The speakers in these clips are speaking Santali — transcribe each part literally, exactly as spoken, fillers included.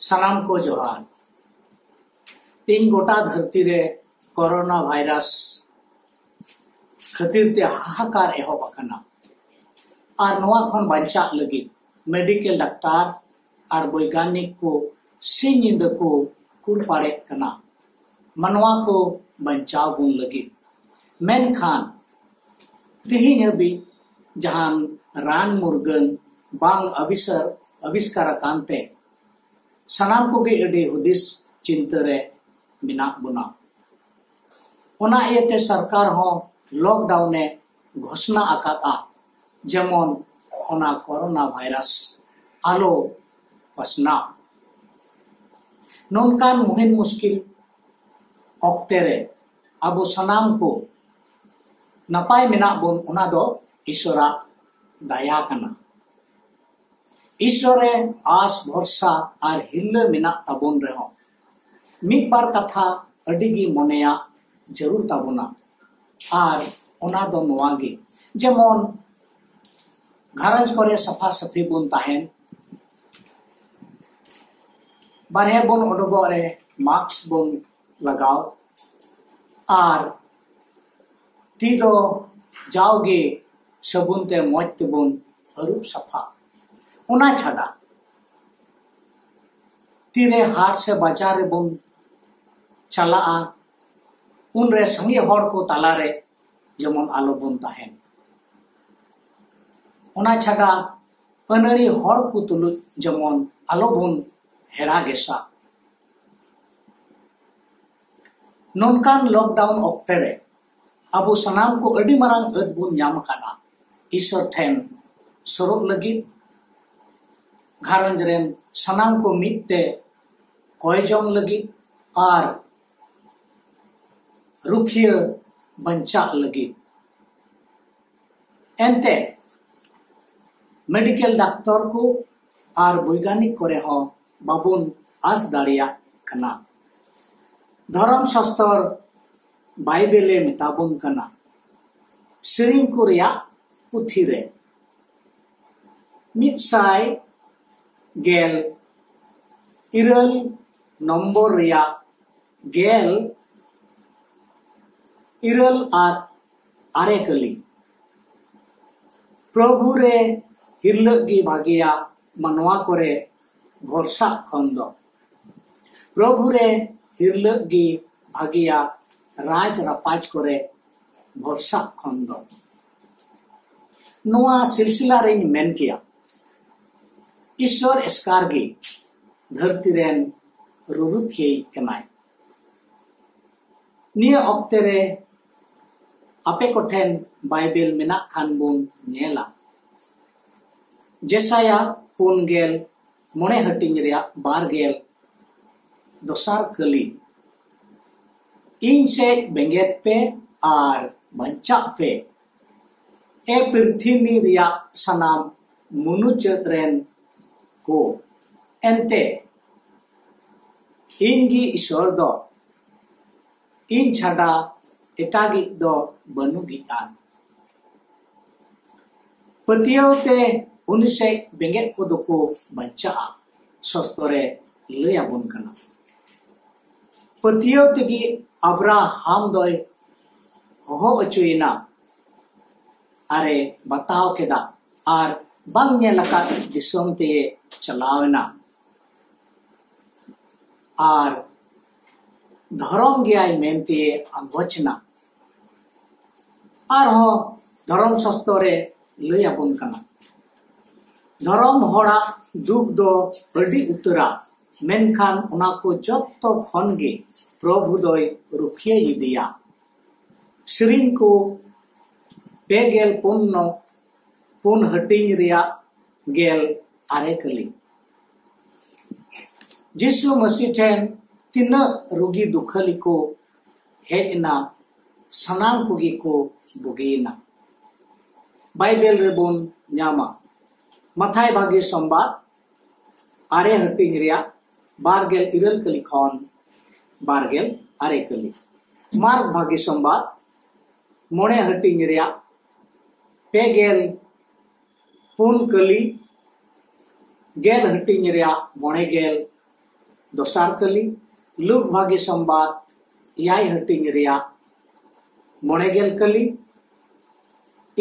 ᱥᱟᱱᱟᱢ ᱠᱚ ᱡᱚᱦᱟᱨ᱾ ᱛᱮᱦᱮᱧ ᱜᱚᱴᱟ ᱫᱷᱟᱹᱨᱛᱤ ᱨᱮ ᱠᱳᱨᱳᱱᱟ ᱵᱷᱟᱭᱨᱟᱥ ᱠᱷᱟᱹᱛᱤᱨ ᱛᱮ ᱦᱟᱦᱟᱠᱟᱨ ᱮᱦᱚᱵ ᱟᱠᱟᱱᱟ᱾ ᱟᱨ ᱱᱚᱣᱟ ᱠᱷᱚᱱ ᱵᱟᱧᱪᱟᱜ ᱞᱟᱹᱜᱤᱫ ᱢᱮᱰᱤᱠᱮᱞ ᱰᱟᱠᱛᱟᱨ ᱟᱨ ᱵᱳᱭᱜᱟᱱᱤᱠ ᱠᱚ ᱥᱤᱧ ᱧᱤᱫᱟᱹ ᱠᱚ ᱠᱩᱲᱯᱟᱲᱮᱫ ᱠᱟᱱᱟ ᱢᱟᱱᱣᱟ ᱠᱚ ᱵᱟᱧᱪᱟᱣ ᱵᱚᱱ ᱞᱟᱹᱜᱤᱫ᱾ ᱢᱮᱱᱠᱷᱟᱱ ᱛᱮᱦᱮᱧ ᱦᱟᱹᱵᱤᱡ ᱡᱟᱦᱟᱱ ᱨᱟᱱ ᱢᱩᱨᱜᱟᱹᱱ ᱵᱟᱝ ᱟᱵᱤᱥᱟᱨ-, ᱟᱵᱤᱥᱠᱟᱨ ᱟᱠᱟᱱ ᱛᱮ ᱥᱟᱱᱟᱢ ᱠᱚᱜᱮ ᱟᱹᱰᱤ ᱦᱩᱫᱤᱥ ᱪᱤᱱᱛᱟᱹ ᱨᱮ ᱢᱮᱱᱟᱜ ᱵᱚᱱᱟ᱾ ᱚᱱᱟ ᱤᱭᱟᱹᱛᱮ ᱥᱚᱨᱠᱟᱨ ᱦᱚᱸ ᱞᱚᱠᱰᱟᱣᱩᱱ ᱮ ᱜᱷᱳᱥᱱᱟ ᱟᱠᱟᱫᱼᱟ, ᱡᱮᱢᱚᱱ ᱚᱱᱟ ᱠᱳᱨᱳᱱᱟ ᱵᱷᱟᱭᱨᱟᱥ ᱟᱞᱚ ᱯᱟᱥᱱᱟᱜ᱾ ᱱᱚᱝᱠᱟᱱ ᱢᱩᱦᱤᱢ ᱢᱩᱥᱠᱤᱞ ᱚᱠᱛᱮ ᱨᱮ ᱟᱵᱚ ᱥᱟᱱᱟᱢ ᱠᱚ ᱱᱟᱯᱟᱭ ᱢᱮᱱᱟᱜ ᱵᱚᱱ, ᱚᱱᱟ ᱫᱚ ᱤᱥᱚᱨᱟᱜ ᱫᱟᱭᱟ ᱠᱟᱱᱟ᱾ ᱤᱥᱚᱨ ᱨᱮ ᱟᱥ ᱵᱷᱚᱨᱥᱟ ᱟᱨ ᱦᱤᱨᱞᱟᱹ ᱢᱮᱱᱟᱜ ᱛᱟᱵᱚᱱ ᱨᱮᱦᱚᱸ, ᱢᱤᱫ ᱵᱟᱨ ᱠᱟᱛᱷᱟ ᱟᱹᱰᱤ ᱜᱮ ᱢᱚᱱᱮᱭᱟᱜ ᱡᱟᱹᱨᱩᱲ ᱛᱟᱵᱚᱱᱟ᱾ ᱟᱨ ᱚᱱᱟ ᱫᱚ ᱱᱚᱣᱟ ᱜᱮ, ᱡᱮᱢᱚᱱ ᱜᱷᱟᱨᱚᱸᱡᱽ ᱠᱚᱨᱮ ᱥᱟᱯᱷᱟ ᱥᱟᱹᱯᱷᱤ ᱵᱚᱱ ᱛᱟᱦᱮᱱ, ᱵᱟᱨᱦᱮ ᱵᱚᱱ ᱩᱰᱩᱠᱚᱜ ᱨᱮ ᱢᱟᱥᱠ ᱵᱚᱱ ᱞᱟᱜᱟᱣ, ᱟᱨ ᱛᱤ ᱫᱚ ᱡᱟᱣᱜᱮ ᱥᱟᱵᱚᱱ ᱛᱮ ᱢᱚᱡᱽ ᱛᱮᱵᱚᱱ ᱟᱹᱨᱩᱵ ᱥᱟᱯᱷᱟ᱾ ᱚᱱᱟ ᱪᱷᱟᱰᱟ ᱛᱤᱨᱮ ᱦᱟᱴ ᱥᱮ ᱵᱟᱡᱟᱨ ᱨᱮᱵᱚᱱ ᱪᱟᱞᱟᱜᱼᱟ, ᱩᱱᱨᱮ ᱥᱟᱸᱜᱮ ᱦᱚᱲ ᱠᱚ ᱛᱟᱞᱟᱨᱮ ᱡᱮᱢᱚᱱ ᱟᱞᱚᱵᱚᱱ ᱛᱟᱦᱮᱱ᱾ ᱚᱱᱟ ᱪᱷᱟᱰᱟ ᱟᱹᱱᱟᱹᱲᱤ ᱦᱚᱲ ᱠᱚ ᱛᱩᱞᱩᱡ ᱡᱮᱢᱚᱱ ᱟᱞᱚᱵᱚᱱ ᱦᱮᱲᱟ ᱜᱮᱥᱟ᱾ ᱱᱚᱝᱠᱟᱱ ᱞᱚᱠᱰᱟᱣᱩᱱ ᱚᱠᱛᱮ ᱨᱮ ᱟᱵᱚ ᱥᱟᱱᱟᱢ ᱠᱚ ᱟᱹᱰᱤ ᱢᱟᱨᱟᱝ ᱟᱹᱫ ᱵᱚᱱ ᱧᱟᱢ ᱟᱠᱟᱫᱟ ᱤᱥᱚᱨ ᱴᱷᱮᱱ ᱥᱩᱨᱩᱜ ᱞᱟᱹᱜᱤᱫ, ᱜᱷᱟᱨᱚᱸᱡᱽ ᱨᱮᱱ ᱥᱟᱱᱟᱢ ᱠᱚ ᱢᱤᱫ ᱛᱮ ᱠᱚᱭ ᱡᱚᱝ ᱞᱟᱹᱜᱤᱫ ᱟᱨ ᱨᱩᱠᱷᱤᱭᱟᱹ ᱵᱟᱧᱪᱟᱜ ᱞᱟᱹᱜᱤᱫ᱾ ᱮᱱᱛᱮ, ᱢᱮᱰᱤᱠᱮᱞ ᱰᱟᱠᱛᱚᱨ ᱠᱚ ᱟᱨ ᱵᱳᱭᱜᱟᱱᱤᱠ ᱠᱚᱨᱮ ᱦᱚᱸ ᱵᱟᱵᱚᱱ ᱟᱥ ᱫᱟᱲᱮᱭᱟᱜ ᱠᱟᱱᱟ᱾ ᱫᱷᱚᱨᱚᱢ ᱥᱟᱥᱛᱚᱨ ᱵᱟᱭᱵᱮᱞᱮ ᱢᱮᱛᱟ ᱵᱚᱱ ᱠᱟᱱᱟ, ᱥᱮᱨᱮᱧ ᱠᱚ ᱨᱮᱭᱟᱜ ᱯᱩᱛᱷᱤ ᱨᱮ ᱢᱤᱫ ᱥᱟᱭ ᱜᱮᱞ ᱤᱨᱟᱹᱞ ᱱᱚᱢᱵᱚᱨ ᱨᱮᱭᱟᱜ ᱜᱮᱞ ᱤᱨᱟᱹᱞ ᱟᱨ ᱟᱨᱮ ᱠᱟᱹᱞᱤ᱾ ᱯᱨᱚᱵᱷᱩ ᱨᱮ ᱦᱤᱨᱞᱟᱹᱜ ᱜᱮ ᱵᱷᱟᱜᱮᱭᱟ ᱢᱟᱱᱣᱟ ᱠᱚᱨᱮ ᱵᱷᱚᱨᱥᱟ ᱠᱷᱚᱱ ᱫᱚ᱾ ᱯᱨᱚᱵᱷᱩ ᱨᱮ ᱦᱤᱨᱞᱟᱹᱜ ᱜᱮ ᱵᱷᱟᱜᱮᱭᱟ ᱨᱟᱡᱽ ᱨᱟᱯᱟᱡᱽ ᱠᱚᱨᱮ ᱵᱷᱚᱨᱥᱟ ᱠᱷᱚᱱ ᱫᱚ᱾ ᱱᱚᱣᱟ ᱥᱤᱞᱥᱤᱞᱟ ᱨᱮᱧ ᱢᱮᱱ ᱠᱮᱭᱟ, ᱤᱥᱣᱚᱨ ᱮᱥᱠᱟᱨ ᱜᱮ ᱫᱷᱟᱹᱨᱛᱤ ᱨᱮᱱ ᱨᱩᱨᱩᱠᱷᱤᱭᱟᱹᱭᱤᱡ ᱠᱟᱱᱟᱭ᱾ ᱱᱤᱭᱟᱹ ᱚᱠᱛᱮ ᱨᱮ ᱟᱯᱮ ᱠᱚᱴᱷᱮᱱ ᱵᱟᱭᱵᱮᱞ ᱢᱮᱱᱟᱜ ᱠᱷᱟᱱ ᱵᱚᱱ ᱧᱮᱞᱟ᱾ ᱡᱮᱥᱟᱭᱟ ᱯᱩᱱ ᱜᱮᱞ ᱢᱚᱬᱮ ᱦᱟᱹᱴᱤᱧ ᱨᱮᱭᱟᱜ ᱵᱟᱨ ᱜᱮᱞ ᱫᱚᱥᱟᱨ ᱠᱟᱹᱞᱤ, "ᱤᱧ ᱥᱮᱫ ᱵᱮᱸᱜᱮᱫ ᱯᱮ ᱟᱨ ᱵᱟᱧᱪᱟᱜ ᱯᱮ, ᱮ ᱯᱨᱤᱛᱷᱤᱵᱤ ᱨᱮᱭᱟᱜ ᱥᱟᱱᱟᱢ ᱢᱩᱱᱩᱪᱟᱹᱫ ᱨᱮᱱ ᱠᱚ, ᱮᱱᱛᱮ ᱤᱧ ᱜᱮ ᱤᱥᱚᱨ ᱫᱚ, ᱤᱧ ᱪᱷᱟᱰᱟ ᱮᱴᱟᱜᱤᱡ ᱫᱚ ᱵᱟᱹᱱᱩᱜᱤᱡᱼᱟ᱾" ᱯᱟᱹᱛᱭᱟᱹᱣ ᱛᱮ ᱩᱱᱤ ᱥᱮᱫ ᱵᱮᱸᱜᱮᱫ ᱠᱚᱫᱚ ᱠᱚ ᱵᱟᱧᱪᱟᱜᱼᱟ, ᱥᱚᱥᱛᱚ ᱨᱮ ᱞᱟᱹᱭ ᱟᱵᱚᱱ ᱠᱟᱱᱟ᱾ ᱯᱟᱹᱛᱭᱟᱹᱣ ᱛᱮᱜᱮ ᱟᱵᱨᱟᱦᱟᱢ ᱫᱚᱭ ᱦᱚᱦᱚ ᱦᱚᱪᱚᱭᱮᱱᱟ ᱟᱨᱮ ᱵᱟᱛᱟᱣ ᱠᱮᱫᱟ ᱟᱨ ᱵᱟᱝ ᱧᱮᱞ ᱟᱠᱟᱫ ᱫᱤᱥᱚᱢ ᱛᱮᱭ ᱪᱟᱞᱟᱣ ᱮᱱᱟ᱾ ᱟᱨ ᱫᱷᱚᱨᱚᱢ ᱜᱮᱭᱟᱭ ᱢᱮᱱᱛᱮ ᱟᱸᱜᱚᱪ ᱮᱱᱟ᱾ ᱟᱨᱦᱚᱸ ᱫᱷᱚᱨᱚᱢ ᱥᱟᱥᱛᱚ ᱨᱮ ᱞᱟᱹᱭ ᱟᱵᱚᱱ ᱠᱟᱱᱟ, ᱫᱷᱚᱨᱚᱢ ᱦᱚᱲᱟᱜ ᱫᱩᱠ ᱫᱚ ᱟᱹᱰᱤ ᱩᱛᱟᱹᱨᱟ, ᱢᱮᱱᱠᱷᱟᱱ ᱚᱱᱟ ᱠᱚ ᱡᱚᱛᱚ ᱠᱷᱚᱱ ᱜᱮ ᱯᱨᱚᱵᱷᱩ ᱫᱚᱭ ᱨᱩᱠᱷᱤᱭᱟᱹ ᱤᱫᱤᱭᱟ᱾ ᱥᱮᱨᱮᱧ ᱠᱚ ᱯᱮ ᱜᱮᱞ ᱯᱩᱱ ᱱᱚ, ᱯᱩᱱ ᱦᱟᱹᱴᱤᱧ ᱨᱮᱭᱟᱜ ᱜᱮᱞ ᱟᱨᱮ ᱠᱟᱹᱞᱤ᱾ ᱡᱤᱥᱩ ᱢᱟᱹᱥᱤ ᱴᱷᱮᱱ ᱛᱤᱱᱟᱹᱜ ᱨᱩᱜᱤ ᱫᱩᱠᱷᱟᱹᱞᱤ ᱠᱚ ᱦᱮᱡ ᱮᱱᱟ, ᱥᱟᱱᱟᱢ ᱠᱚᱜᱮ ᱠᱚ ᱵᱩᱜᱤᱭᱮᱱᱟ᱾ ᱵᱟᱭᱵᱮᱞ ᱨᱮᱵᱚᱱ ᱧᱟᱢᱟ, ᱢᱟᱛᱷᱟᱭ ᱵᱷᱟᱜᱮ ᱥᱚᱢᱵᱟᱫ ᱟᱨᱮ ᱦᱟᱹᱴᱤᱧ ᱨᱮᱭᱟᱜ ᱵᱟᱨ ᱜᱮᱞ ᱤᱨᱟᱹᱞ ᱠᱟᱹᱞᱤ ᱠᱷᱚᱱ ᱵᱟᱨ ᱜᱮᱞ ᱟᱨᱮ ᱠᱟᱹᱞᱤ, ᱢᱟᱨᱠ ᱵᱷᱟᱜᱮ ᱥᱚᱢᱵᱟᱫ ᱢᱚᱬᱮ ᱦᱟᱹᱴᱤᱧ ᱨᱮᱭᱟᱜ ᱯᱮ ᱜᱮᱞ ᱯᱩᱱ ᱠᱟᱹᱞᱤ, ᱜᱮᱞ ᱦᱟᱹᱴᱤᱧ ᱨᱮᱭᱟᱜ ᱢᱚᱬᱮ ᱜᱮᱞ ᱫᱚᱥᱟᱨ ᱠᱟᱹᱞᱤ, ᱞᱩᱠ ᱵᱷᱟᱹᱜᱤ ᱥᱚᱢᱵᱟᱫ ᱮᱭᱟᱭ ᱦᱟᱹᱴᱤᱧ ᱨᱮᱭᱟᱜ ᱢᱚᱬᱮ ᱜᱮᱞ ᱠᱟᱹᱞᱤ,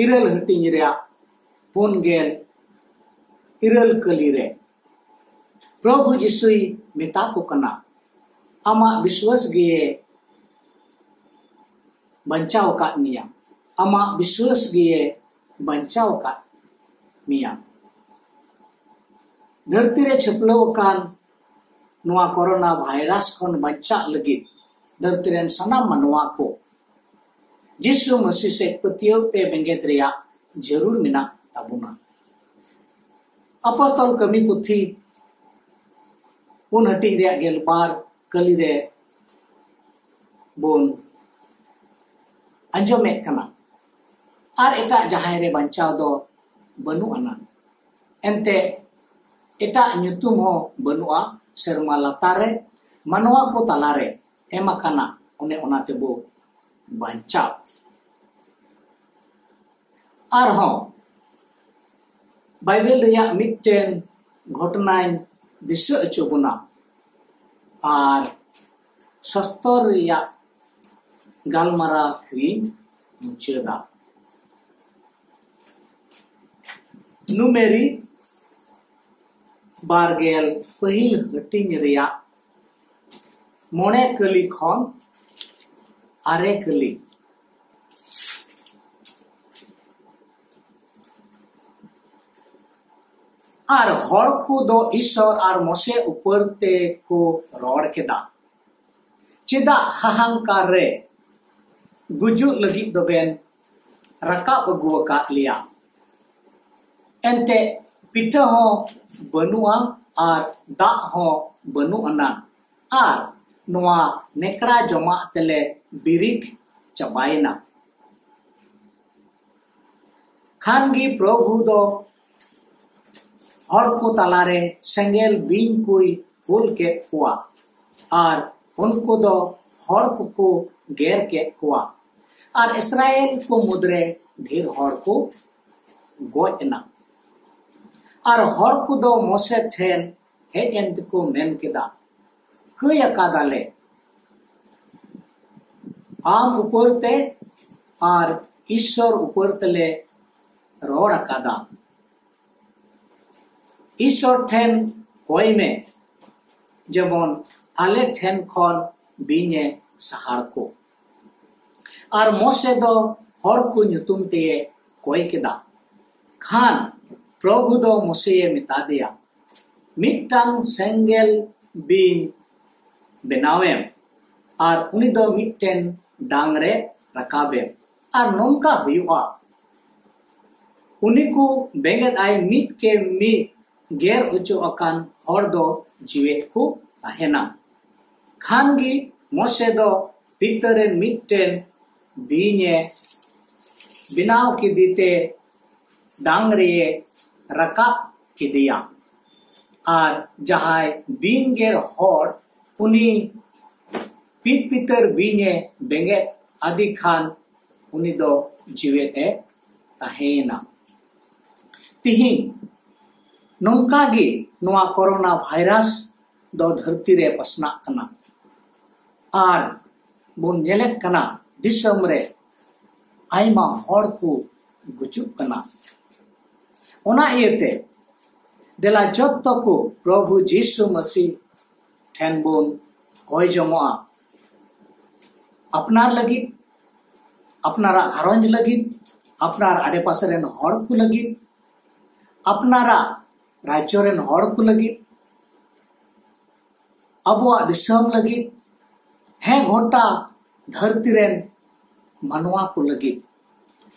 ᱤᱨᱟᱹᱞ ᱦᱟᱹᱴᱤᱧ ᱨᱮᱭᱟᱜ ᱯᱩᱱ ᱜᱮᱞ ᱤᱨᱟᱹᱞ ᱠᱟᱹᱞᱤ ᱨᱮ ᱯᱨᱚᱵᱷᱩ ᱡᱤᱥᱩᱭ ᱢᱮᱛᱟ ᱠᱚ ᱠᱟᱱᱟ, "ᱟᱢᱟᱜ ᱵᱤᱥᱣᱟᱹᱥ ᱜᱮᱭᱮ ᱵᱟᱧᱪᱟᱣ ᱟᱠᱟᱫ ᱢᱮᱭᱟ, ᱟᱢᱟᱜ ᱵᱤᱥᱣᱟᱹᱥ ᱜᱮᱭᱮ ᱵᱟᱧᱪᱟᱣ ᱟᱠᱟᱫ ᱢᱮᱭᱟ᱾" ᱫᱷᱟᱹᱨᱛᱤ ᱨᱮ ᱪᱷᱟᱹᱯᱞᱟᱹᱣ ᱟᱠᱟᱱ ᱱᱚᱣᱟ ᱠᱳᱨᱳᱱᱟ ᱵᱷᱟᱭᱨᱟᱥ ᱠᱷᱚᱱ ᱵᱟᱧᱪᱟᱜ ᱞᱟᱹᱜᱤᱫ ᱫᱷᱟᱹᱨᱛᱤ ᱨᱮᱱ ᱥᱟᱱᱟᱢ ᱢᱟᱱᱣᱟ ᱠᱚ ᱡᱤᱥᱩ ᱢᱟᱹᱥᱤ ᱥᱮᱫ ᱯᱟᱹᱛᱭᱟᱹᱣ ᱛᱮ ᱵᱮᱸᱜᱮᱫ ᱨᱮᱭᱟᱜ ᱡᱟᱹᱨᱩᱲ ᱢᱮᱱᱟᱜ ᱛᱟᱵᱚᱱᱟ᱾ ᱟᱯᱚᱥᱛᱚᱞ ᱠᱟᱹᱢᱤ ᱯᱩᱛᱷᱤ ᱯᱩᱱ ᱦᱟᱹᱴᱤᱧ ᱨᱮᱭᱟᱜ ᱜᱮᱞᱵᱟᱨ ᱠᱟᱹᱞᱤ ᱨᱮ ᱵᱚᱱ ᱟᱸᱡᱚᱢᱮᱫ ᱠᱟᱱᱟ, "ᱟᱨ ᱮᱴᱟᱜ ᱡᱟᱦᱟᱸᱭ ᱨᱮ ᱵᱟᱧᱪᱟᱣ ᱫᱚ ᱵᱟᱹᱱᱩᱜ ᱟᱱᱟ, ᱮᱱᱛᱮ ᱮᱴᱟᱜ ᱧᱩᱛᱩᱢ ᱦᱚᱸ ᱵᱟᱹᱱᱩᱜᱼᱟ ᱥᱮᱨᱢᱟ ᱞᱟᱛᱟᱨ ᱨᱮ ᱢᱟᱱᱣᱟ ᱠᱚ ᱛᱟᱞᱟᱨᱮ ᱮᱢ ᱟᱠᱟᱱᱟ, ᱚᱱᱮ ᱚᱱᱟ ᱛᱮᱵᱚ ᱵᱟᱧᱪᱟᱣ᱾" ᱟᱨᱦᱚᱸ ᱵᱟᱭᱵᱮᱞ ᱨᱮᱭᱟᱜ ᱢᱤᱫᱴᱮᱱ ᱜᱷᱚᱴᱚᱱᱟᱧ ᱫᱤᱥᱟᱹ ᱦᱚᱪᱚ ᱵᱚᱱᱟ ᱟᱨ ᱥᱚᱥᱛᱚᱨ ᱨᱮᱭᱟᱜ ᱜᱟᱞᱢᱟᱨᱟᱣ ᱤᱧ ᱢᱩᱪᱟᱹᱫᱟ᱾ ᱱᱩᱢᱮᱨᱤ ᱵᱟᱨᱜᱮᱞ ᱯᱟᱹᱦᱤᱞ ᱦᱟᱹᱴᱤᱧ ᱨᱮᱭᱟᱜ ᱢᱚᱬᱮ ᱠᱟᱹᱞᱤ ᱠᱷᱚᱱ ᱟᱨᱮ ᱠᱟᱹᱞᱤ᱾ ᱟᱨ ᱦᱚᱲ ᱠᱚᱫᱚ ᱤᱥᱚᱨ ᱟᱨ ᱢᱚᱥᱮ ᱩᱯᱟᱹᱨ ᱛᱮ ᱠᱚ ᱨᱚᱲ ᱠᱮᱫᱟ, "ᱪᱮᱫᱟᱜ ᱦᱟᱦᱟᱝᱠᱟᱨ ᱨᱮ ᱜᱩᱡᱩᱜ ᱞᱟᱹᱜᱤᱫ ᱫᱚᱵᱮᱱ ᱨᱟᱠᱟᱵ ᱟᱹᱜᱩ ᱟᱠᱟᱫ ᱞᱮᱭᱟ? ᱮᱱᱛᱮ ᱯᱤᱴᱷᱟᱹ ᱦᱚᱸ ᱵᱟᱹᱱᱩᱜᱼᱟ ᱟᱨ ᱫᱟᱜ ᱦᱚᱸ ᱵᱟᱹᱱᱩᱜ ᱟᱱᱟ, ᱟᱨ ᱱᱚᱣᱟ ᱱᱮᱠᱲᱟ ᱡᱚᱢᱟᱜ ᱛᱮᱞᱮ ᱵᱤᱨᱤᱠ ᱪᱟᱵᱟᱭᱮᱱᱟ᱾" ᱠᱷᱟᱱ ᱜᱮ ᱯᱨᱚᱵᱷᱩ ᱫᱚ ᱦᱚᱲ ᱠᱚ ᱛᱟᱞᱟᱨᱮ ᱥᱮᱸᱜᱮᱞ ᱵᱤᱧ ᱠᱚᱭ ᱠᱩᱞ ᱠᱮᱫ ᱠᱚᱣᱟ, ᱟᱨ ᱩᱱᱠᱩ ᱫᱚ ᱦᱚᱲ ᱠᱚᱠᱚ ᱜᱮᱨ ᱠᱮᱫ ᱠᱚᱣᱟ, ᱟᱨ ᱤᱥᱨᱟᱭᱮᱞ ᱠᱚ ᱢᱩᱫᱽᱨᱮ ᱰᱷᱮᱨ ᱦᱚᱲ ᱠᱚ ᱜᱚᱡ ᱮᱱᱟ᱾ ᱟᱨ ᱦᱚᱲ ᱠᱚᱫᱚ ᱢᱚᱥᱮ ᱴᱷᱮᱱ ᱦᱮᱡ ᱮᱱ ᱛᱮᱠᱚ ᱢᱮᱱ ᱠᱮᱫᱟ, ᱠᱟᱹᱭ ᱟᱠᱟᱫᱟᱞᱮ᱾ ᱟᱢ ᱩᱯᱟᱹᱨ ᱛᱮ ᱟᱨ ᱤᱥᱥᱚᱨ ᱩᱯᱟᱹᱨ ᱛᱮᱞᱮ ᱨᱚᱲ ᱟᱠᱟᱫᱟ᱾ ᱤᱥᱥᱚᱨ ᱴᱷᱮᱱ ᱠᱚᱭ ᱢᱮ, ᱡᱮᱢᱚᱱ ᱟᱞᱮ ᱴᱷᱮᱱ ᱠᱷᱚᱱ ᱵᱤᱧ ᱮ ᱥᱟᱦᱟᱲ ᱠᱚ᱾ ᱟᱨ ᱢᱳᱥᱮ ᱫᱚ ᱦᱚᱲ ᱠᱚ ᱧᱩᱛᱩᱢ ᱛᱮᱭᱮ ᱠᱚᱭ ᱠᱮᱫᱟ᱾ ᱠᱷᱟᱱ ᱯᱨᱚᱵᱷᱩ ᱫᱚ ᱢᱳᱥᱮᱭᱮ ᱢᱮᱛᱟ ᱫᱮᱭᱟ, ᱢᱤᱫᱴᱟᱝ ᱥᱮᱸᱜᱮᱞ ᱵᱤᱧ ᱵᱮᱱᱟᱣᱮᱢ ᱟᱨ ᱩᱱᱤ ᱫᱚ ᱢᱤᱫᱴᱮᱱ ᱰᱟᱝ ᱨᱮ ᱨᱟᱠᱟᱵᱮᱢ᱾ ᱟᱨ ᱱᱚᱝᱠᱟ ᱦᱩᱭᱩᱜᱼᱟ, ᱩᱱᱤ ᱠᱚ ᱵᱮᱸᱜᱮᱫ ᱟᱭ ᱢᱤᱫ ᱠᱮ ᱢᱤᱫ ᱜᱮᱨ ᱦᱚᱪᱚ ᱟᱠᱟᱱ ᱦᱚᱲ ᱫᱚ ᱡᱤᱣᱮᱫ ᱠᱚ ᱛᱟᱦᱮᱱᱟ᱾ ᱠᱷᱟᱱ ᱜᱮ ᱢᱳᱥᱮ ᱫᱚ ᱯᱤᱛᱟᱹ ᱨᱮᱱ ᱢᱤᱫᱴᱮᱱ ᱵᱤᱧ ᱮ ᱵᱮᱱᱟᱣ ᱠᱮᱫᱮ ᱛᱮ ᱰᱟᱝ ᱨᱮᱭᱮ ᱨᱟᱠᱟᱵ ᱠᱮᱫᱮᱭᱟ᱾ ᱟᱨ ᱡᱟᱦᱟᱸᱭ ᱵᱤᱧ ᱜᱮᱨ ᱦᱚᱲ ᱩᱱᱤ ᱯᱤᱛ ᱯᱤᱛᱟᱹᱨ ᱵᱤᱧ ᱮ ᱵᱮᱸᱜᱮᱫ ᱟᱫᱮ ᱠᱷᱟᱱ ᱩᱱᱤ ᱫᱚ ᱡᱤᱣᱮᱫ ᱮ ᱛᱟᱦᱮᱸᱭᱮᱱᱟ᱾ ᱛᱤᱦᱤᱧ ᱱᱚᱝᱠᱟ ᱜᱮ ᱱᱚᱣᱟ ᱠᱳᱨᱳᱱᱟ ᱵᱷᱟᱭᱨᱟᱥ ᱫᱚ ᱫᱷᱟᱹᱨᱛᱤ ᱨᱮ ᱯᱟᱥᱱᱟᱜ ᱠᱟᱱᱟ᱾ ᱟᱨ ᱵᱚᱱ ᱧᱮᱞᱮᱫ ᱠᱟᱱᱟ ᱫᱤᱥᱚᱢ ᱨᱮ ᱟᱭᱢᱟ ᱦᱚᱲ ᱠᱚ ᱜᱩᱡᱩᱜ ᱠᱟᱱᱟ᱾ ᱚᱱᱟ ᱤᱭᱟᱹᱛᱮ ᱫᱮᱞᱟ ᱡᱚᱛᱚ ᱠᱚ ᱯᱨᱚᱵᱷᱩ ᱡᱤᱥᱩ ᱢᱟᱹᱥᱤ ᱴᱷᱮᱱ ᱵᱚᱱ ᱠᱚᱭ ᱡᱚᱝᱚᱜᱼᱟ᱾ ᱟᱯᱱᱟᱨ ᱞᱟᱹᱜᱤᱫ, ᱟᱯᱱᱟᱨᱟᱜ ᱜᱷᱟᱨᱚᱸᱡᱽ ᱞᱟᱹᱜᱤᱫ, ᱟᱯᱱᱟᱨ ᱟᱰᱮᱯᱟᱥᱮ ᱨᱮᱱ ᱦᱚᱲ ᱠᱚ ᱞᱟᱹᱜᱤᱫ, ᱟᱯᱱᱟᱨᱟᱜ ᱨᱟᱡᱽᱡᱚ ᱨᱮᱱ ᱦᱚᱲ ᱠᱚ ᱞᱟᱹᱜᱤᱫ, ᱟᱵᱚᱣᱟᱜ ᱫᱤᱥᱚᱢ ᱞᱟᱹᱜᱤᱫ, ᱦᱮᱸ, ᱜᱚᱴᱟ ᱫᱷᱟᱹᱨᱛᱤ ᱨᱮᱱ ᱢᱟᱱᱣᱟ ᱠᱚ ᱞᱟᱹᱜᱤᱫ᱾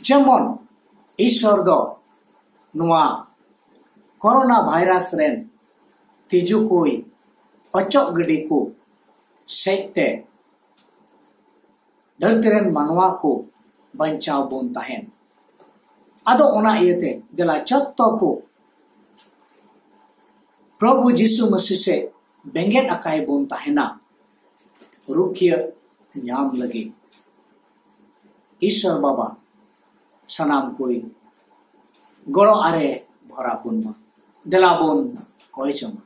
ᱡᱮᱢᱚᱱ ᱤᱥᱥᱚᱨ ᱫᱚ ᱱᱚᱣᱟ ᱠᱳᱨᱳᱱᱟ ᱵᱷᱟᱭᱨᱟᱥ ᱨᱮᱱ ᱛᱤᱡᱩ ᱠᱚᱭ ᱚᱪᱚᱜ ᱜᱤᱰᱤ ᱠᱚ ᱥᱮᱫ ᱛᱮ ᱫᱷᱟᱹᱨᱛᱤ ᱨᱮᱱ ᱢᱟᱱᱣᱟ ᱠᱚ ᱵᱟᱧᱪᱟᱣ ᱵᱚᱱ ᱛᱟᱦᱮᱱ᱾ ᱟᱫᱚ ᱚᱱᱟ ᱤᱭᱟᱹᱛᱮ ᱫᱮᱞᱟ ᱡᱚᱛᱚ ᱠᱚ ᱯᱨᱚᱵᱷᱩ ᱡᱤᱥᱩ ᱢᱟᱹᱥᱤ ᱥᱮᱫ ᱵᱮᱸᱜᱮᱫ ᱟᱠᱟᱭ ᱵᱚᱱ ᱛᱟᱦᱮᱱᱟ ᱨᱩᱠᱷᱤᱭᱟᱹ ᱧᱟᱢ ᱞᱟᱹᱜᱤᱫ᱾ ᱤᱥᱥᱚᱨ ᱵᱟᱵᱟ ᱥᱟᱱᱟᱢ ᱠᱚᱭ ᱜᱚᱲᱚ ᱟᱨᱮ ᱵᱷᱚᱨᱟ ᱵᱚᱱ ᱢᱟ᱾ ᱫᱮᱞᱟ ᱵᱚᱱ ᱠᱚᱭ ᱡᱚᱝᱟ᱾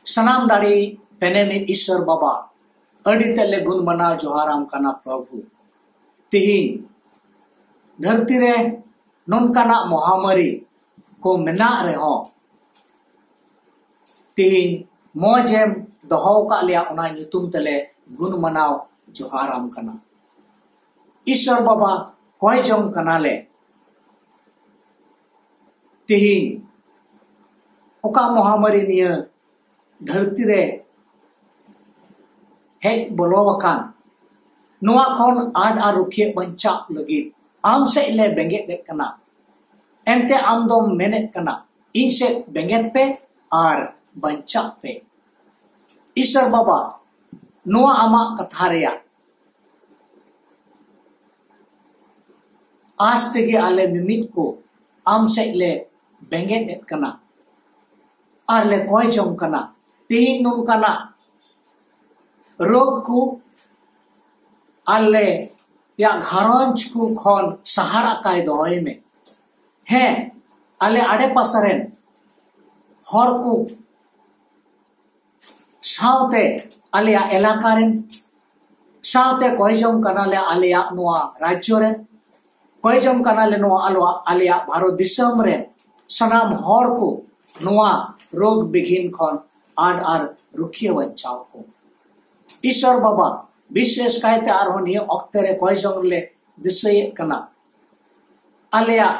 ᱥᱟᱱᱟᱢ ᱫᱟᱲᱮ ᱯᱮᱱᱮᱢᱤᱡ ᱤᱥᱥᱚᱨ ᱵᱟᱵᱟ, ᱟᱹᱰᱤ ᱛᱮᱫ ᱞᱮ ᱜᱩᱱ ᱢᱟᱱᱟᱣ ᱡᱚᱦᱟᱨᱟᱢ ᱠᱟᱱᱟ ᱯᱨᱚᱵᱷᱩ᱾ ᱛᱤᱦᱤᱧ ᱫᱷᱟᱹᱨᱛᱤ ᱨᱮ ᱱᱚᱝᱠᱟᱱᱟᱜ ᱢᱚᱦᱟᱢᱟᱨᱤ ᱠᱚ ᱢᱮᱱᱟᱜ ᱨᱮᱦᱚᱸ, ᱛᱤᱦᱤᱧ ᱢᱚᱡᱽ ᱮᱢ ᱫᱚᱦᱚ ᱟᱠᱟᱫ ᱞᱮᱭᱟ, ᱚᱱᱟ ᱧᱩᱛᱩᱢ ᱛᱮᱞᱮ ᱜᱩᱱ ᱢᱟᱱᱟᱣ ᱡᱚᱦᱟᱨᱟᱢ ᱠᱟᱱᱟ᱾ ᱤᱥᱥᱚᱨ ᱵᱟᱵᱟ, ᱠᱚᱭ ᱡᱚᱝ ᱠᱟᱱᱟᱞᱮ, ᱛᱤᱦᱤᱧ ᱚᱠᱟ ᱢᱚᱦᱟᱢᱟᱨᱤ ᱱᱤᱭᱟᱹ ᱫᱷᱟᱹᱨᱛᱤ ᱨᱮ ᱦᱮᱡ ᱵᱚᱞᱚ ᱟᱠᱟᱱ, ᱱᱚᱣᱟ ᱠᱷᱚᱱ ᱟᱸᱴ ᱟᱨ ᱨᱩᱠᱷᱤᱭᱟᱹ ᱵᱟᱧᱪᱟᱣ ᱞᱟᱹᱜᱤᱫ ᱟᱢ ᱥᱮᱫ ᱞᱮ ᱵᱮᱸᱜᱮᱫ ᱮᱫ ᱠᱟᱱᱟ᱾ ᱮᱱᱛᱮ ᱟᱢ ᱫᱚᱢ ᱢᱮᱱᱮᱫ ᱠᱟᱱᱟ, ᱤᱧ ᱥᱮᱫ ᱵᱮᱸᱜᱮᱫ ᱯᱮ ᱟᱨ ᱵᱟᱧᱪᱟᱜ ᱯᱮ᱾ ᱤᱥᱥᱚᱨ ᱵᱟᱵᱟ, ᱱᱚᱣᱟ ᱟᱢᱟᱜ ᱠᱟᱛᱷᱟ ᱨᱮᱭᱟᱜ ᱟᱸᱥ ᱛᱮᱜᱮ ᱟᱞᱮ ᱢᱤᱢᱤᱫ ᱠᱚ ᱟᱢ ᱥᱮᱫ ᱞᱮ ᱵᱮᱸᱜᱮᱫ ᱮᱫ ᱠᱟᱱᱟ ᱟᱨ ᱞᱮ ᱠᱚᱭ ᱡᱚᱝ ᱠᱟᱱᱟ᱾ ᱛᱮᱦᱮᱧ ᱱᱚᱝᱠᱟᱱᱟᱜ ᱨᱳᱜᱽ ᱠᱚ ᱟᱞᱮᱭᱟᱜ ᱜᱷᱟᱨᱚᱸᱡᱽ ᱠᱚ ᱠᱷᱚᱱ ᱥᱟᱦᱟᱲᱟᱜ ᱠᱟᱭ ᱫᱚᱦᱚᱭ ᱢᱮ᱾ ᱦᱮᱸ, ᱟᱞᱮ ᱟᱰᱮ ᱯᱟᱥᱮ ᱨᱮᱱ ᱦᱚᱲ ᱠᱚ ᱥᱟᱶᱛᱮ ᱟᱞᱮᱭᱟᱜ ᱮᱞᱟᱠᱟ ᱨᱮᱱ, ᱥᱟᱶᱛᱮ ᱠᱚᱭ ᱡᱚᱝ ᱠᱟᱱᱟᱞᱮ ᱟᱞᱮᱭᱟᱜ ᱱᱚᱣᱟ ᱨᱟᱡᱽᱡᱚ ᱨᱮᱱ, ᱠᱚᱭ ᱡᱚᱝ ᱠᱟᱱᱟᱞᱮ ᱱᱚᱣᱟ ᱟᱞᱚ-, ᱟᱞᱮᱭᱟᱜ ᱵᱷᱟᱨᱚᱛ ᱫᱤᱥᱚᱢ ᱨᱮᱱ ᱥᱟᱱᱟᱢ ᱦᱚᱲ ᱠᱚ ᱱᱚᱣᱟ ᱨᱳᱜᱽ ᱵᱤᱜᱷᱤᱱ ᱠᱷᱚᱱ ᱟᱸᱴ ᱟᱨ ᱨᱩᱠᱷᱤᱭᱟᱹ ᱵᱟᱧᱪᱟᱣ ᱠᱚ᱾ ᱤᱥᱥᱚᱨ ᱵᱟᱵᱟ, ᱵᱤᱥᱮᱥ ᱠᱟᱭᱛᱮ ᱟᱨᱦᱚᱸ ᱱᱤᱭᱟᱹ ᱚᱠᱛᱮ ᱨᱮ ᱠᱚᱭ ᱡᱚᱝ ᱞᱮ ᱫᱤᱥᱟᱹᱭᱮᱫ ᱠᱟᱱᱟ ᱟᱞᱮᱭᱟᱜ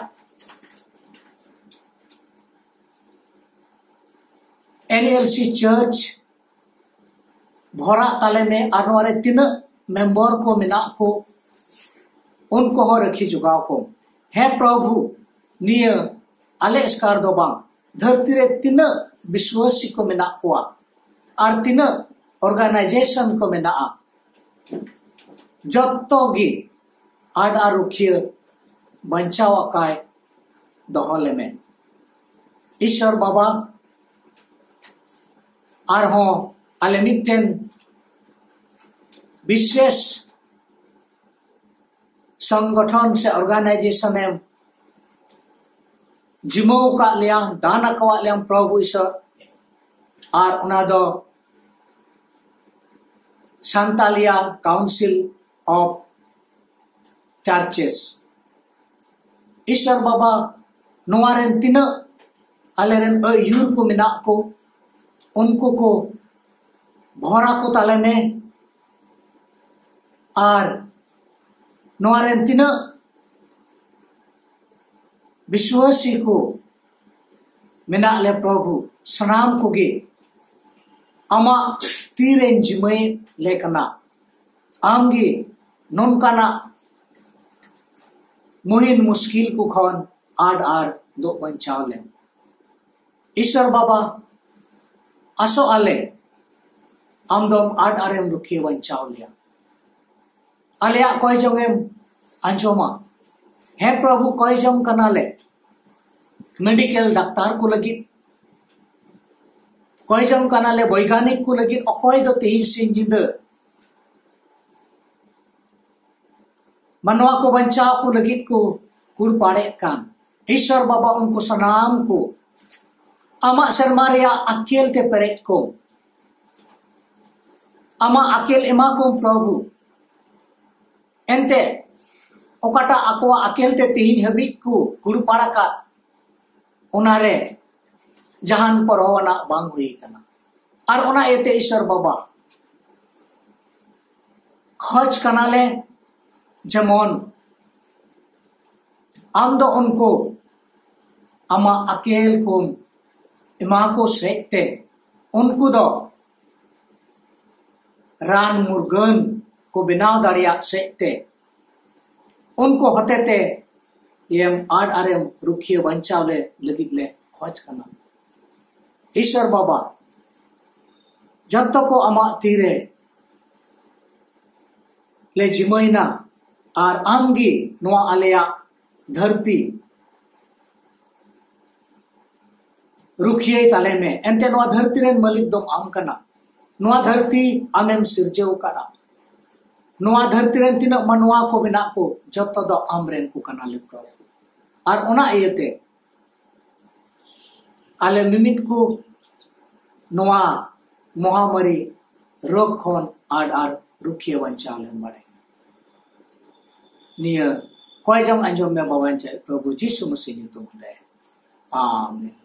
ᱮᱱ ᱮᱞ ᱥᱤ ᱪᱟᱨᱪ ᱵᱷᱚᱨᱟᱜ ᱛᱟᱞᱮ ᱢᱮ ᱟᱨ ᱱᱚᱣᱟ ᱨᱮ ᱛᱤᱱᱟᱹᱜ ᱢᱮᱢᱵᱚᱨ ᱠᱚ ᱢᱮᱱᱟᱜ ᱠᱚ, ᱩᱱᱠᱩ ᱦᱚᱸ ᱨᱟᱹᱠᱷᱤ ᱡᱚᱜᱟᱣ ᱠᱚ᱾ ᱦᱮᱸ ᱯᱨᱚᱵᱷᱩ, ᱱᱤᱭᱟᱹ ᱟᱞᱮ ᱮᱥᱠᱟᱨ ᱫᱚ ᱵᱟᱝ, ᱫᱷᱟᱹᱨᱛᱤ ᱨᱮ ᱛᱤᱱᱟᱹᱜ ᱵᱤᱥᱣᱟᱥᱤ ᱠᱚ ᱢᱮᱱᱟᱜ ᱠᱚᱣᱟ ᱟᱨ ᱛᱤᱱᱟᱹᱜ ᱚᱨᱜᱟᱱᱟᱭᱡᱮᱥᱚᱱ ᱠᱚ ᱢᱮᱱᱟᱜᱼᱟ, ᱡᱚᱛᱚ ᱜᱮ ᱟᱸᱴ ᱟᱨ ᱨᱩᱠᱷᱤᱭᱟᱹ ᱵᱟᱧᱪᱟᱣ ᱟᱠᱟᱭ ᱫᱚᱦᱚ ᱞᱮᱢᱮ᱾ ᱤᱥᱥᱚᱨ ᱵᱟᱵᱟ, ᱟᱨᱦᱚᱸ ᱟᱞᱮ ᱢᱤᱫᱴᱮᱱ ᱵᱤᱥᱮᱥ ᱥᱚᱝᱜᱚᱴᱷᱚᱱ ᱥᱮ ᱚᱨᱜᱟᱱᱟᱭᱡᱮᱥᱚᱱ ᱮᱢ ᱡᱤᱢᱟᱹᱣ ᱟᱠᱟᱫ ᱞᱮᱭᱟ, ᱫᱟᱱ ᱟᱠᱟᱣᱟᱫ ᱞᱮᱭᱟᱢ ᱯᱨᱚᱵᱷᱩ ᱤᱥᱚᱨ᱾ ᱟᱨ ᱚᱱᱟ ᱫᱚ Santalliya Council of Churches. ᱤᱥᱚᱨ ᱵᱟᱵᱟ, ᱱᱚᱣᱟ ᱨᱮᱱ ᱛᱤᱱᱟᱹᱜ ᱟᱞᱮ ᱨᱮᱱ ᱟᱹᱭᱩᱨ ᱠᱚ ᱢᱮᱱᱟᱜ ᱠᱚ, ᱩᱱᱠᱩ ᱠᱚ ᱵᱷᱚᱨᱟ ᱠᱚ ᱛᱟᱞᱮ ᱢᱮ᱾ ᱟᱨ ᱱᱚᱣᱟ ᱨᱮᱱ ᱛᱤᱱᱟᱹᱜ ᱵᱤᱥᱣᱟᱥᱤ ᱠᱚ ᱢᱮᱱᱟᱜ ᱞᱮ ᱯᱨᱚᱵᱷᱩ, ᱥᱟᱱᱟᱢ ᱠᱚᱜᱮ ᱟᱢᱟᱜ ᱛᱤᱨᱮᱧ ᱡᱤᱢᱟᱹᱭᱮᱫ ᱞᱮ ᱠᱟᱱᱟ᱾ ᱟᱢᱜᱮ ᱱᱚᱝᱠᱟᱱᱟᱜ ᱢᱩᱦᱤᱱ ᱢᱩᱥᱠᱤᱞ ᱠᱚ ᱠᱷᱚᱱ ᱟᱰ ᱟᱨ ᱫᱚ ᱵᱟᱧᱪᱟᱣ ᱞᱮᱢ᱾ ᱤᱥᱚᱨ ᱵᱟᱵᱟ, ᱟᱥᱚᱜ ᱟᱞᱮ ᱟᱢ ᱫᱚᱢ ᱟᱰ ᱟᱨᱮᱢ ᱨᱩᱠᱷᱤᱭᱟᱹ ᱵᱟᱧᱪᱟᱣ ᱞᱮᱭᱟ᱾ ᱟᱞᱮᱭᱟᱜ ᱠᱚᱭ ᱡᱚᱝ ᱮᱢ ᱟᱸᱡᱚᱢᱟ᱾ ᱦᱮᱸ ᱯᱨᱚᱵᱷᱩ, ᱠᱚᱭ ᱡᱚᱝ ᱠᱟᱱᱟᱞᱮ ᱢᱮᱰᱤᱠᱮᱞ ᱰᱟᱠᱛᱟᱨ ᱠᱚ ᱞᱟᱹᱜᱤᱫ, ᱠᱚᱭ ᱡᱚᱝ ᱠᱟᱱᱟᱞᱮ ᱵᱳᱭᱜᱟᱱᱤᱠ ᱠᱚ ᱞᱟᱹᱜᱤᱫ, ᱚᱠᱚᱭ ᱫᱚ ᱛᱮᱦᱮᱧ ᱥᱤᱧ ᱧᱤᱫᱟᱹ ᱢᱟᱱᱣᱟ ᱠᱚ ᱵᱟᱧᱪᱟᱣ ᱠᱚ ᱞᱟᱹᱜᱤᱫ ᱠᱚ ᱠᱩᱲᱯᱟᱲᱮᱜ ᱠᱟᱱ᱾ ᱤᱥᱚᱨ ᱵᱟᱵᱟ, ᱩᱱᱠᱩ ᱥᱟᱱᱟᱢ ᱠᱚ ᱟᱢᱟᱜ ᱥᱮᱨᱢᱟ ᱨᱮᱭᱟᱜ ᱟᱠᱮᱞ ᱛᱮ ᱯᱮᱨᱮᱡ ᱠᱚᱢ᱾ ᱟᱢᱟᱜ ᱟᱠᱮᱞ ᱮᱢᱟ ᱠᱚᱢ ᱯᱨᱚᱵᱷᱩ᱾ ᱮᱱᱛᱮ ᱚᱠᱟᱴᱟᱜ ᱟᱠᱚᱣᱟᱜ ᱟᱠᱮᱞ ᱛᱮ ᱛᱮᱦᱮᱧ ᱦᱟᱹᱵᱤᱡ ᱠᱚ ᱠᱩᱲᱯᱟᱲ ᱟᱠᱟᱫ, ᱚᱱᱟᱨᱮ ᱡᱟᱦᱟᱱ ᱯᱚᱨᱦᱚᱣᱟᱱᱟᱜ ᱵᱟᱝ ᱦᱩᱭ ᱟᱠᱟᱱᱟ᱾ ᱟᱨ ᱚᱱᱟ ᱤᱭᱟᱹᱛᱮ ᱤᱥᱚᱨ ᱵᱟᱵᱟ, ᱠᱷᱚᱡᱽ ᱠᱟᱱᱟᱞᱮ ᱡᱮᱢᱚᱱ ᱟᱢ ᱫᱚ ᱩᱱᱠᱩ ᱟᱢᱟᱜ ᱟᱠᱮᱞ ᱠᱚᱢ ᱮᱢᱟ ᱠᱚ ᱥᱮᱫ ᱛᱮ, ᱩᱱᱠᱩ ᱫᱚ ᱨᱟᱱ ᱢᱩᱨᱜᱟᱹᱱ ᱠᱚ ᱵᱮᱱᱟᱣ ᱫᱟᱲᱮᱭᱟᱜ ᱥᱮᱫ ᱛᱮ, ᱩᱱᱠᱩ ᱦᱚᱛᱮᱛᱮ ᱮᱢ ᱟᱰ ᱟᱨᱮᱢ ᱨᱩᱠᱷᱤᱭᱟᱹ ᱵᱟᱧᱪᱟᱣ ᱞᱮ ᱞᱟᱹᱜᱤᱫ ᱞᱮ ᱠᱷᱚᱡᱽ ᱠᱟᱱᱟ᱾ ᱤᱥᱚᱨ ᱵᱟᱵᱟ, ᱡᱚᱛᱚ ᱠᱚ ᱟᱢᱟᱜ ᱛᱤᱨᱮ ᱞᱮ ᱡᱤᱢᱟᱹᱭᱱᱟ, ᱟᱨ ᱟᱢᱜᱮ ᱱᱚᱣᱟ ᱟᱞᱮᱭᱟᱜ ᱫᱷᱟᱹᱨᱛᱤ ᱨᱩᱠᱷᱤᱭᱟᱹᱭ ᱛᱟᱞᱮ ᱢᱮ᱾ ᱮᱱᱛᱮ ᱱᱚᱣᱟ ᱫᱷᱟᱹᱨᱛᱤ ᱨᱮᱱ ᱢᱟᱹᱞᱤᱠ ᱫᱚᱢ ᱟᱢ ᱠᱟᱱᱟ᱾ ᱱᱚᱣᱟ ᱫᱷᱟᱹᱨᱛᱤ ᱟᱢᱮᱢ ᱥᱤᱨᱡᱟᱹᱣ ᱟᱠᱟᱫᱟ᱾ ᱱᱚᱣᱟ ᱫᱷᱟᱹᱨᱛᱤ ᱨᱮᱱ ᱛᱤᱱᱟᱹᱜ ᱢᱟᱱᱣᱟ ᱠᱚ ᱢᱮᱱᱟᱜ ᱠᱚ, ᱡᱚᱛᱚ ᱫᱚ ᱟᱢ ᱨᱮᱱ ᱠᱚ ᱠᱟᱱᱟ ᱞᱮ ᱯᱨᱚᱵᱷᱩ᱾ ᱟᱨ ᱚᱱᱟ ᱤᱭᱟᱹᱛᱮ ᱟᱞᱮ ᱢᱤᱢᱤᱫ ᱠᱚ ᱱᱚᱣᱟ ᱢᱚᱦᱟᱢᱟᱨᱤ ᱨᱳᱜᱽ ᱠᱷᱚᱱ ᱟᱨ ᱟᱨ ᱨᱩᱠᱷᱤᱭᱟᱹ ᱵᱟᱧᱪᱟᱣ ᱞᱮᱢ ᱵᱟᱲᱟᱭ᱾ ᱱᱤᱭᱟᱹ ᱠᱚᱭ ᱡᱚᱝ ᱟᱸᱡᱚᱢ ᱢᱮ ᱵᱟᱵᱟᱧ ᱪᱟᱭ ᱯᱨᱚᱵᱷᱩ ᱡᱤᱥᱩ ᱢᱟᱥᱤ ᱧᱩᱛᱩᱢ ᱛᱮ᱾ ᱟᱢᱮᱱ᱾